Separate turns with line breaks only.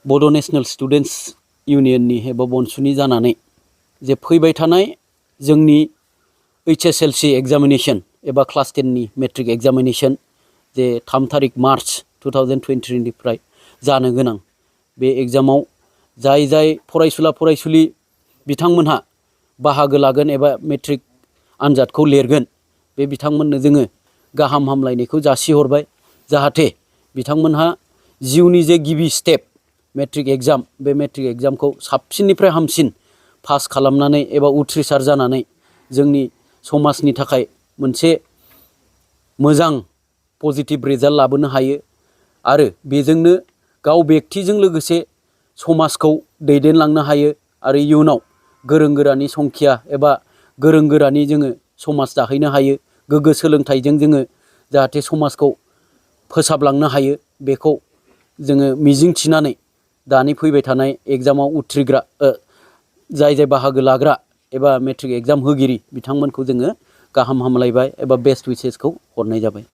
बड' national students इउनियननि एबा बनसुनि जानानै जे फैबाय थानाय जोंनि HSLC एग्जामिनेशन एबा क्लास 10 नि मेट्रिक एग्जामिनेशन जे 3 तारिख मार्च 2023 निफ्राय जानो गोनां बे एग्जामाव जाय फरायसुला फरायसुलि बिथांमोनहा बाहागो लागोन एबा मेट्रिक आनजादखौ लिरगोन बे बिथांमोननो जोङो गाहाम हामलायनायखौ जासिहरबाय जाहाथे बिथांमोनहा जिउनि जे गिबि स्टेप मेट्रिक एग्जाम बे मेट्रिक एग्जामखौ साबसिननिफ्राय हामसिन पास खालामनानै एबा उथ्रिसार जानानै जोंनि समाजनि थाखाय मोनसे मोजां पजिटिभ रिजाल्ट लाबोनो हायो आरो बेजोंनो गाव बेक्तिजों लोगोसे समाजखौ दैदेनलांनो हायो आरो इयुनाव गोरों गोरानि संखिया एबा गोरों गोरानि जोङो समाज दाहैनो हायो गोग्गो सोलोंथाइजों जोङो जाहाथे समाजखौ फोसाबलांनो हायो बेखौ जोङो मिजिं थिनानै दानि फैबाय थानाय एग्जामाव उथ्रिग्रा जाय बाहागो लाग्रा एबा मेट्रिक एग्जाम होगिरि बिथांमोनखौ जोङो गाहाम हामलायबाय एबा बेस्ट उइसेसखौ हरनाय जाबाय।